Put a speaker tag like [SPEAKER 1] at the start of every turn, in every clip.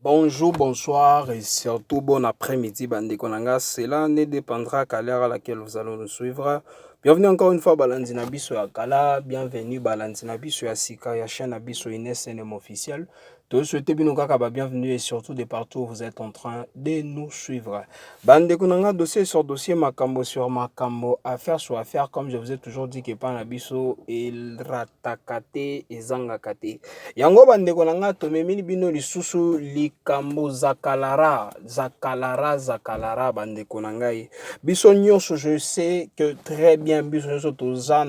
[SPEAKER 1] Bonjour, bonsoir et surtout bon après-midi, bandeko na nga. Cela ne dépendra qu'à l'heure à laquelle vous allez nous suivre. Bienvenue encore une fois, balandi na biso ya kala. Bienvenue, balandi na biso ya sika, ya chaîne na biso Ines NM officiel. To souhaiter bino kaka ba bienvenue et surtout de partout où vous êtes en train de nous suivre. Bandeko na nga, dossier sur dossier, makambo sur makambo, affaire sur affaire, comme je vous ai toujours dit que pa na biso erataka te, ezangaka te. Yango bandeko na nga, tomemeli bino lisusu likambo Zakalara, Zakalara, Zakalara. Bandeko na ngai, biso nyonso, je sais que très bien, biso nyonso toza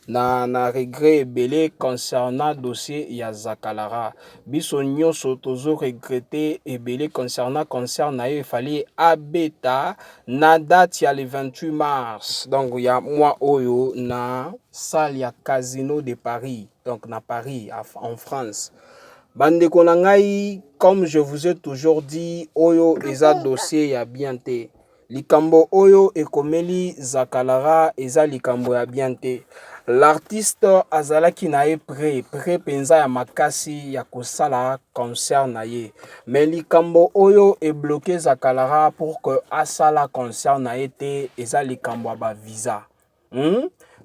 [SPEAKER 1] na regret ebele concernant dossier ya Zakalara. Biso nyonso tozo regretter ebele concernant concert na ye efali abeta na date ya le 28 mars, donc ya mois oyo, na salle ya Casino de Paris, donc na Paris, en France. Bandeko na ngai, comme je vous ai toujours dit, oyo eza dossier ya bien te. Likambo oyo ekomeli Zakalara eza likambo ya bien te. L'artiste azalaki na ye prêt mpenza ya makasi ya kosala concert na ye, mais likambo oyo ebloquer Zakalara pour que asala concert na ye te eza likambo ya bavisa,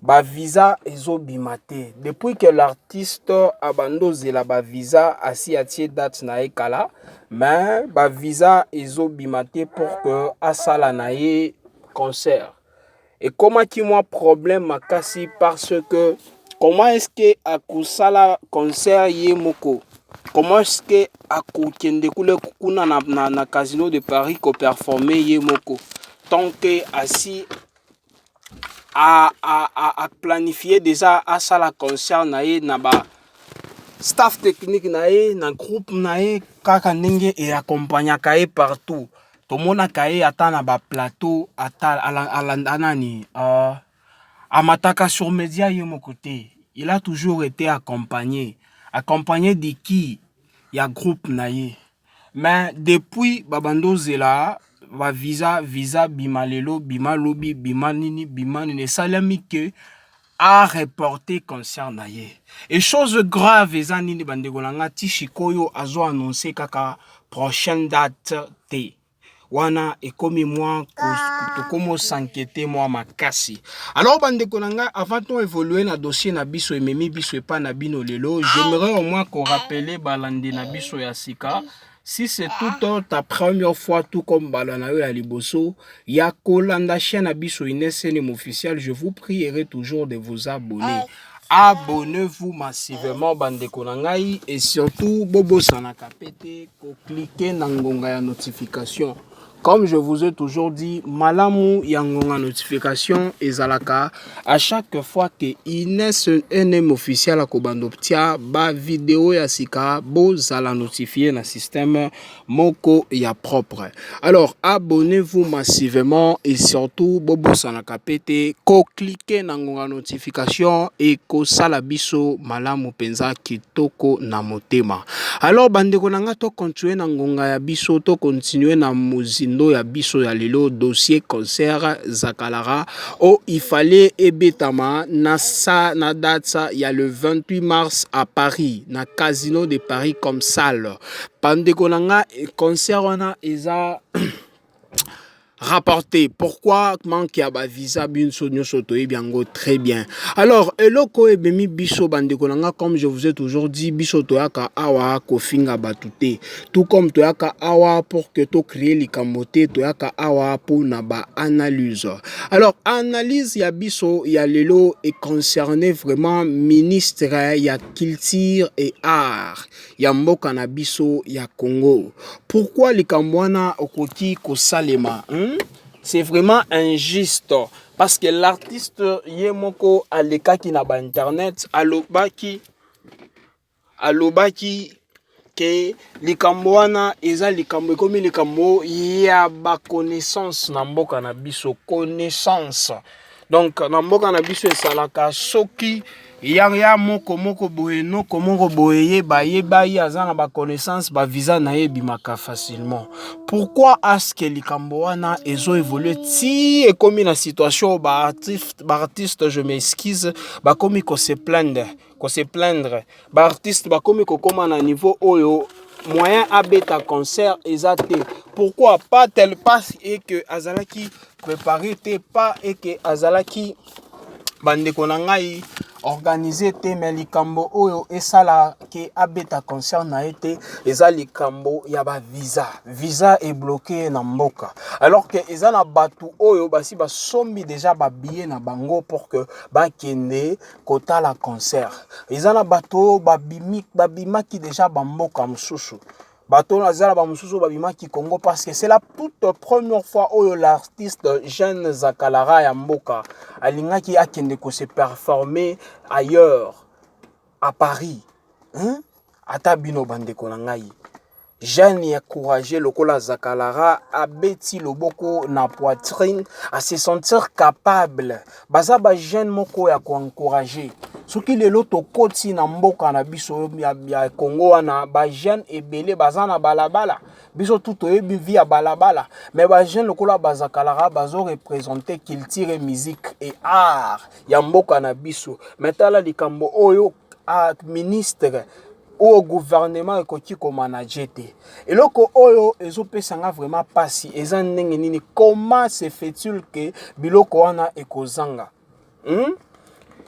[SPEAKER 1] Bavisa ezobima te depuis que l'artiste abandi ozela bavisa. Asi atie date na ye kala, mais bavisa ezobima te pour que asala na ye concert. Ekomaki mwa problème makasi parce que comment est-ce que akosala concert ye moko? Comment est-ce que akokende kuna na Casino de Paris koperformer ye moko, tant que asi aplanifier déjà asala concert na ye na ba staff technique na ye, na groupe na ye, kaka ndenge eaccompagnaka ye partout? Tomonaka ye ata na baplateau, ata alanda nani, amataka sur média ye moko te. Il a toujours été accompagné. Accompagné de qui? Ya groupe na ye. Mais depuis babandi ozela bavisa, visa bima lelo, bima lobi, bima nini, bima nini, esalemi ke areporter concert na ye. Et chose grave eza nini, bandeko na nga? Ti sikoyo azo annoncer kaka prochaine date te. Wana ekomi mwa tokomi os'inquiéter mwa makasi. Alors bandeko na ngai, avant to évoluer na dossier na biso ememi biso epai na bino lelo, j'aimerais au moins korappeler balandi na biso ya sika: si c'est tout ta première fois, tout comme bala na yo ya liboso ya kolanda chaîne na biso Ines NM officiel, je vous prierai toujours de vous abonner. Abonnez-vous massivement, bandeko na ngai, et surtout bobosanaka pe te kocliquer na ngonga ya notification. Comme je vous ai toujours dit, malamu ya ngonga notification ezalaka à chaque fois que Ines NM officiel akobanda otia bavideo ya sika, bozala notifié na système moko ya propre. Alors abonnez-vous massivement et surtout bobosanaka pe te kocliquer na ngonga notification, ekosala biso malamu mpenza, kitoko na motema. Alors bandeko na nga, tocontinuer na ngonga ya biso, tocontinuer na mozindo ya biso ya lelo, dossier concert Zakalara o il fallait ebetama na date ya le 28 mars à Paris, na Casino de Paris comme salle. Bandeko na nga, concert wana eza reporté. Pourquoi? Manque ya bavisa. Biso nyonso toyebi yango très bien. Alors eloko oyo ebemi biso, bandeko na nga, comme je vous ai toujours dit, biso toyaka awa kofinga bato te, tout comme toyaka awa pour que tocréer likambo te. Toyaka awa mpona baanalyse. Alors analyse ya biso ya lelo econcerne vraiment ministre ya culture et art ya mboka na biso ya Congo. Pourquoi likambo wana okoki kosalema, C'est vraiment injuste parce que l'artiste ye moko alekaki na bainternet, alobaki ke likambo wana eza likambo ekomi likambo ya baconnaissance na mboka na biso. Connaissance donc na mboka na biso esalaka soki ya moko moko boye, noko moko boye, yeba yeba ye aza na baconnaissance, bavisa na ye ebimaka facilement. Pourquoi est-ce que likambo wana ezo évoluer ti ekomi na situation baartiste, je m'excuse, bakomi kose plaindre? Baartiste bakomi kokóma na niveau oyo. Moyen abeta concert eza te. Pourquoi pas tel pas et que azalaki préparé te, pas et que azalaki, bandeko na ngai, organisé te. Mais likambo oyo esala ke abeta concert na ye te eza likambo ya bavisa. Visa ebloqué na mboka, alors que eza na bato oyo basi basombi déjà babillet na bango pour que bakende kotala concert. Eza na bato oyo babimaki déjà bamboka mosusu, bato aza na bamosusu oyo babimaki Congo, parce que c'est la toute première fois oyo l'artiste jeune Zakalara ya mboka alingaki akende kose performer ailleurs, à Paris, hein? Ata bino, bandeko na ngai, jeune ya courageux lokola Zakalara abeti loboko na poitrine, ase sentir capable. Baza bajeune moko ya koencourager. Soki lelo tokoti na mboka na biso ya Congo wana, bajeune ebele baza na balabala. Biso tu toyebi vie ya balabala, mais bajeune lokola bazakalaka bazoreprésenter culture et musique et art ya mboka na biso. Mais tala likambo oyo, ministre oyo gouvernement ekoki komanager te. Eloko oyo ezopesanga vraiment mpasi eza ndenge nini, comment se fait-il ke biloko wana ekozanga,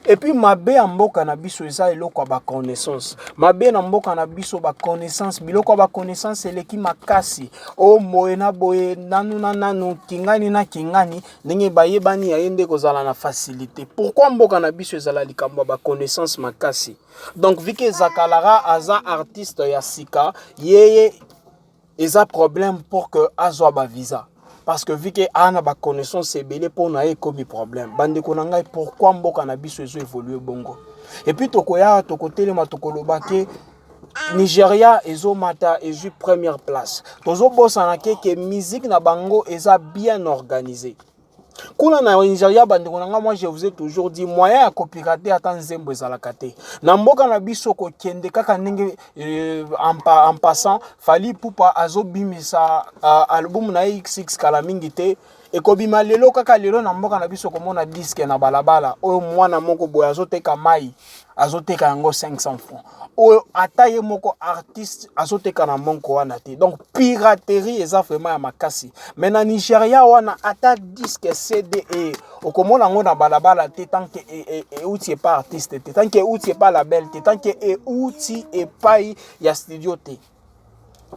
[SPEAKER 1] Et puis mabe ya mboka na biso eza eloko ya baconnaissance. Mabe na mboka na biso, baconnaissance, biloko ya baconnaissance eleki makasi. O boye na boye, nanu na nanu, kingani na kingani, ndenge bayebani ya ye nde kozala na facilité. Pourquoi mboka na biso ezala likambo ya baconnaissance makasi? Donc vu que Zakalara aza artiste ya sika, yeye eza problème pour que azwa bavisa, parce que vu que aa na baconnaissance ebele, mpo na ye ekomi problème. Bandeko na ngai, pourquoi mboka na biso ezo évolue bongo? Et puis tokoya, tokotelema, tokoloba ke Nigeria ezomata, ezwi première place. Tozobosana ke musique na bango eza bien organisé kuna na Nigeria. Bandeko na nga, moi je vous ai toujours dit, moyen ya kopirater ata nzembo ezalaka te. Na mboka na biso, kokende kaka ndenge en passant, Fally Ipupa azobimisa album na ye XX kala mingi te, ekobima lelo, kaka lelo. Na mboka na biso, komona disque na balabala oyo, mwana moko boye azoteka mai, azoteka yango 500 francs, oyo ata ye moko artiste azoteka na monko wana te. Donc piraterie eza vraiment ya makasi. Mais na Nigeria wana, ata disque CD e okomona yango na balabala te tant que euti epa artiste te, tant que euti epa label te, tant que euti epai ya studio te.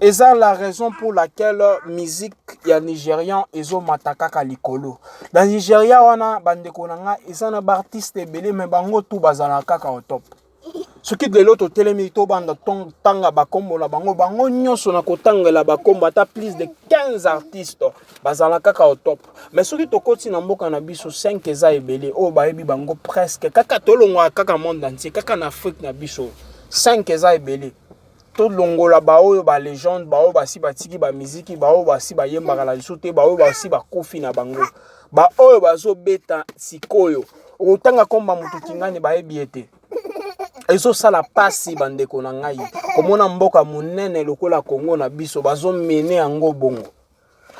[SPEAKER 1] Eza la raison pour laquelle musique ya nigérian ezomata kaka likolo. Na Nigeria wana, bandeko na nga, eza na baartiste ebele, mais bango tu bazalaka kaka au top. Soki lelo totelemi, tobanda tanga bakombo na bango, bango nyonso na kotangela bakombo, ata plus de 15 artistes bazala kaka au top. Mais soki tokoti na mboka na biso, 5 eza ebele oyo bayebi bango presque. Kaka tolongwaka kaka monde entier, kaka na Afrique na biso, 5 eza ebele. Tolongola baoyo balégende, baoyo basi batiki bamiziki, baoyo basi bayembaka na lisu te, baoyo basi bakufi na bango, baoyo bazobeta sikoyo, okotanga komba motu kingani bayebi ye te. Ezosala pasi, bandeko na ngai, komona mboka monene lokola Kongo na biso bazomene yango bongo,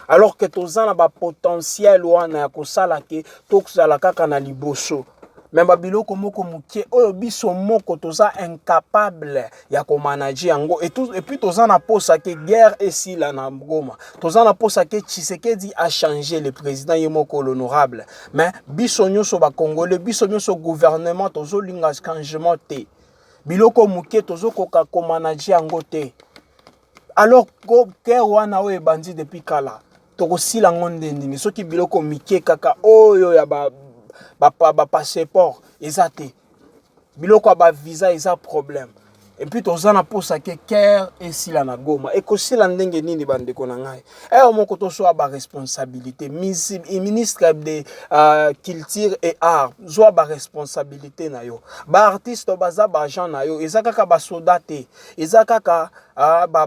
[SPEAKER 1] alors que toza na bapotentiel wana ya kosala ke tozala kaka na liboso. Mais babiloko moko moke oyo biso moko toza incapable ya komanager yango. Et puis toza na posa ke guerre esila na Goma, toza na posa ke Tshisekedi achange le président ye moko l'honorable. Mais biso nyonso bacongolais, biso nyonso gouvernement, tozolinga changement te. Biloko moke tozokoka komanager yango te. Alors guerre wana oyo ebandi depuis kala, tokosila yango nde nini soki biloko mike kaka oyo ya bapasseport ba, ba eza te, biloko ya bavisa eza problème? Et puis toza na mposa ke guerre esila na Goma. Ekosila ndenge nini, bandeko na ngai? Ere moko tozwa baresponsabilité. Ministre de culture et art, zwa baresponsabilité na yo. Baartiste baza baagent na yo. Eza kaka basoda te, eza kaka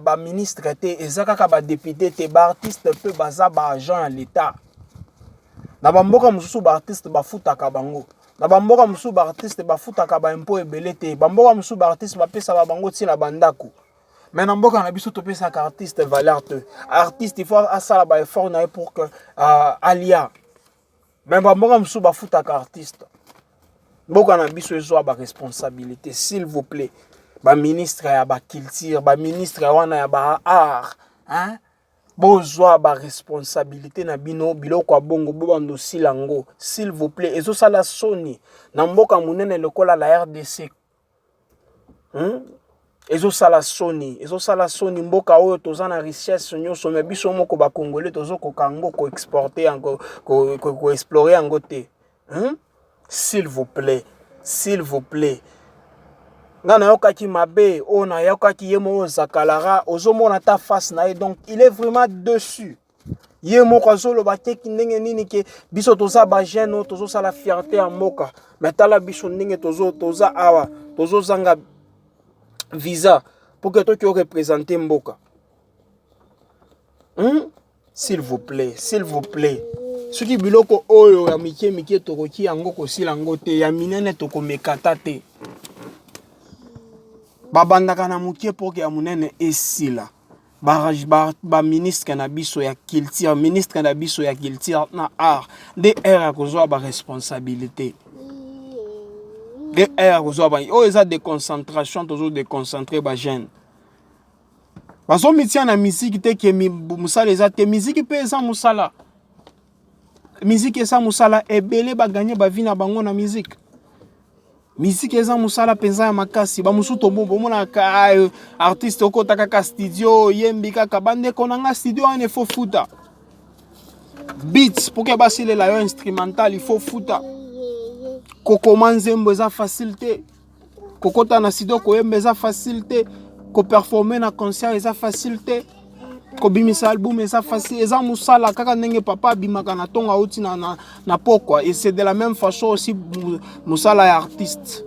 [SPEAKER 1] baministre ba te, eza kaka badéputé te. Baartiste mpe baza baagent ya l'État. Na bamboka mosusu, baartiste bafutaka bango. Na bamboka mosusu, baartiste bafutaka baimpôt ebele te. Bamboka mosusu, baartiste bapesaka bango ntina bandako. Mais na mboka na biso, topesaka artiste valeur te. Artiste, il faut asala baeffort na ye pour que alia. Mais bamboka mosusu bafutaka artiste. Mboka na biso ezwa baresponsabilité, s'il vous plaît. Baministre ya baculture, baministre wana ya baart, hein? Bozwa baresponsabilité na bino. Biloko ya bongo, bobanda osila yango, s'il vous plaît. Ezosala soni na mboka monene lokola la RDC, Ezosala soni, ezosala soni. Mboka oyo toza na richesse nyonso, mais biso moko Bacongolais tozokoka yango koexporter yango, koexplorer yango te, S'il vous plaît, s'il vous plaît. Nga nayokaki mabe oyo nayokaki. Ye moko Zakalara, ozomona ata face na ye, donc il est vraiment dessus. Ye moko azoloba te ndenge nini ke biso toza bajeune oyo tozosala fierté ya mboka, mais tala biso ndenge toza awa, tozozanga visa pour que toki oreprésenter mboka, S'il vous plaît, s'il vous plaît. Soki biloko oyo ya mike mike tokoki yango kosila yango te, ya minene tokomeka ta te. Babandaka na moke mpo ke ya monene esila. Baministre na biso ya culture, ministre na biso ya culture na art, nde heure ya kozwa baresponsabilité, nde heure ya kozwa oyo eza déconcentration. Tozodéconcentrer bajeune, bazomitia na misiki te ke mosala eza te. Miziki mpe eza mosala, miziki eza mosala. Ebele bagagner bavie na bango na miziki. Miziki eza mosala mpenza ya makasi. Bamosusu bomonaka artiste okota kaka studio, oyembi kaka. Bandeko na nga, studio wana il faut futa beats pour ke basilela yo instrumental, il faut futa. Kokoma nzembo eza facile te, kokota na studio koyemba eza facile te, koperformer na concert eza facile te, kobimisa album eza facile. Eza mosala kaka ndenge papa abimaka na ntongo, auti na pokwa, et c'est de la même façon aussi mosala ya artiste.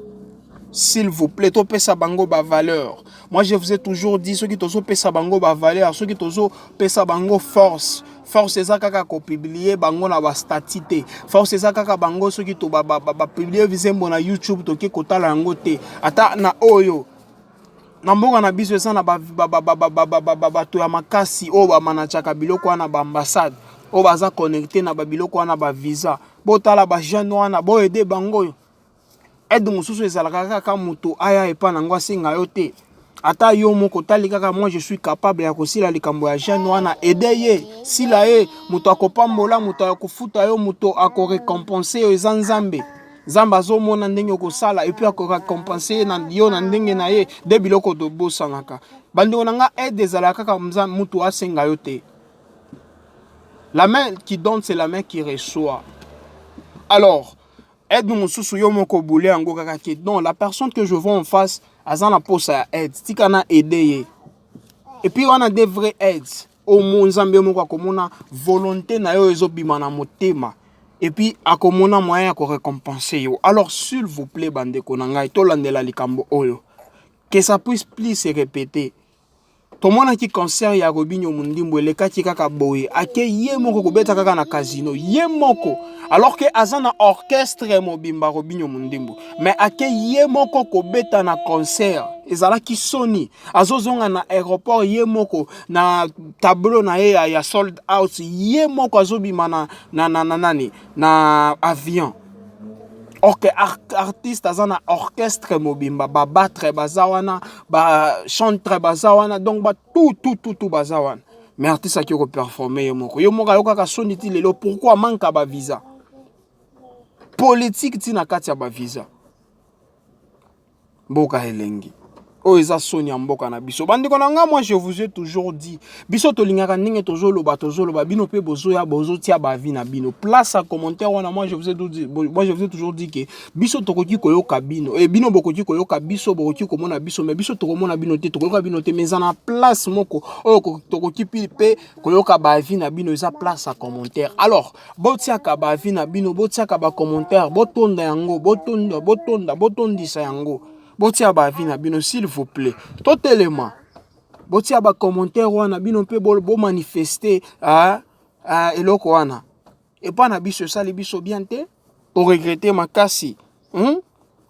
[SPEAKER 1] S'il vous plaît, topesa bango bavaleur. Moi, je vous ai toujours dit, soki tozopesa bango bavaleur, soki tozopesa bango force, force eza kaka kopublier bango na bastatuts te. Force eza kaka bango soki bapublier nzembo na YouTube, toke kotala yango te. Ata na oyo na mboka na biso eza na bato ya makasi oyo bamanachaka biloko wana, baambassade oyo baza connecté na babiloko wana, bavisa. Botala bajeune wana, boaider bango. Oyo aide mosusu ezalaka kaka moto aya epa nango asenga yo te. Ata yo moko otali kaka, moi je suis capable ya kosila likambo ya jeune wana, aide ye, sila ye. Moto akopambola, moto akofuta yo, moto akorécompenser yo eza Nzambe. Nzambe azomona ndenge okosala et puis akorécompenser yo na ndenge na ye. Nde biloko tobosanaka, bandeko na nga. Aide ezalaka kaka moto asenga yo te. La main qui donne, c'est la main qui reçoit. Alors aide mosusu, yo moko bule yango kaka ke non, la personne que je vois en face aza na posa ya aide, tika na aide ye. Et puis wana nde vrai aide oyo Nzambe moko akomona volonté na yo ezobima na motema et puis akomona moyen ya korécompenser yo. Alors, s'il vous plaît, bandeko na ngai, tolandela likambo oyo, que ça puisse plus se répéter. Tomonaki concert ya Robinio Mundimbo elekaki kaka boye, ake ye moko kobeta kaka na casino, ye moko, alors ke aza na orchestre mobimba, Robinio Mundimbo, mais ake ye moko kobeta na concert. Ezalaki soni. Azozonga na aéroport ye moko na tableau na ye ya sold out, ye moko azobima na nani, na avion. Or que artiste aza na orchestre mobimba, babattre baza wana, bachantre baza wana, donc ba tout tout tout tout baza wana, mais artiste aki koperformer ye moko. Ye moko ayokaka soni ti lelo. Pourquoi manque bavisa politique ntina kati ya bavisa? Mboka elengi oyo eza soni ya mboka na biso. Bandeko na nga, moi je vous ai toujours dit, biso tolingaka ndenge tozoloba, tozoloba, bino mpe bozoya, bozotia baavis na bino place ya commentaire wana. Moi je vous ai toujours dit ke biso tokoki koyoka bino e bino bokoki koyoka biso, bokoki komona biso, mais biso tokomona bino te, tokoyoka bino te. Mais eza na place moko oyo tokoki mpe koyoka baavis na bino, eza place ya commentaire. Alors botiaka baavis na bino, botiaka bacommentaire, botonda yango, botonda, botonda, botondisa yango, botia baavis na bino, s'il vous plaît. Totelema, botia bacommentaire wana, bino mpe bomanifester eloko wana epa na biso. Esali biso bien te, toregretter makasi.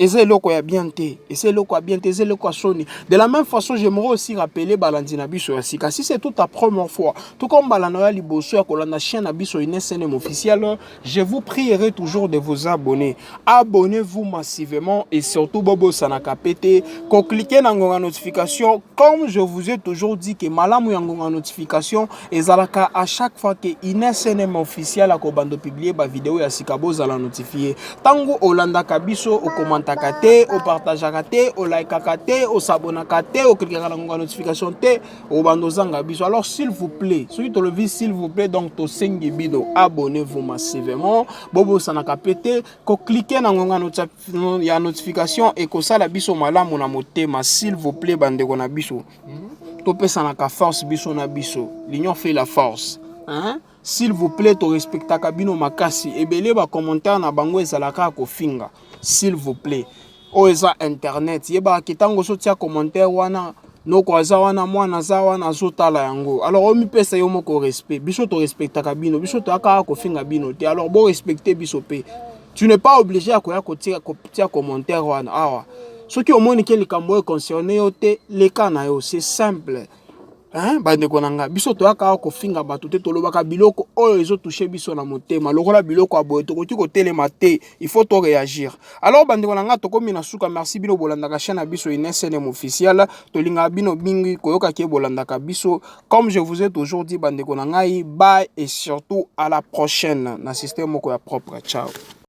[SPEAKER 1] Eza eloko ya bien te, eza eloko ya bien te, eza eloko ya soni. De la même façon, j'aimerais aussi rappeler balandi na biso ya sika, si c'est toute ta première fois tout comme mbala na ya liboso ya kolanda chaîne na biso Ines NM Officiel, je vous prierai toujours de vous abonner. Abonnez-vous massivement et surtout bobosanaka pe te kocliquer na ngonga notification. Comme je vous ai toujours dit que malamu ya ngonga notification ezalaka, à chaque fois que Ines NM Officiel akobanda publier bavideo ya sika, bozala notifié. Ntango olandaka biso, okomantaka te, opartageaka te, olikaka te, osabonaka te, oklikaka na ngonga notification te, obanda ozanga biso. Alors s'il vous plaît, soki tolobi s'il vous plaît, donc tosengi bino, abonnez-vous massivement, bobosanaka pe te kocliquer na ngonga ya notification, ekosala biso malamu na motema. S'il vous plaît, bandeko na biso, topesanaka force biso na biso, l'union fait la force, hein? S'il vous plaît, torespectaka bino makasi. Ebele bacommentaire na bango ezalaka kofinga. S'il vous plaît, oyo eza internet, yebaka ntango ozotia commentaire wana, noko aza wana, mwana aza wana, azotala yango. Alors omipesa yo moko respect. Biso torespectaka bino, biso toyaka kofinga bino te. Alors borespecte biso mpe. Tu n'es pas obligé ya koya kotia commentaire wana awa. Soki omoni ke likambo oyo concerne yo te, leka na yo, c'est simple, hein? Bandeko na ngai, biso toyaka awa kofinga bato te. Tolobaka biloko oyo ezotouche biso na motema. Lokola biloko ya boye, tokoki kotelema te, il faut toréagir. Alors bandeko na ngai, tokomi na suka. Merci bino bolandaka chaîne na biso Ines NM Officiel. Tolingaka bino mingi koyokaki bolandaka biso. Comme je vous ai toujours dit, bandeko na ngai, bye et surtout à la prochaine na système moko ya propre. Ciao.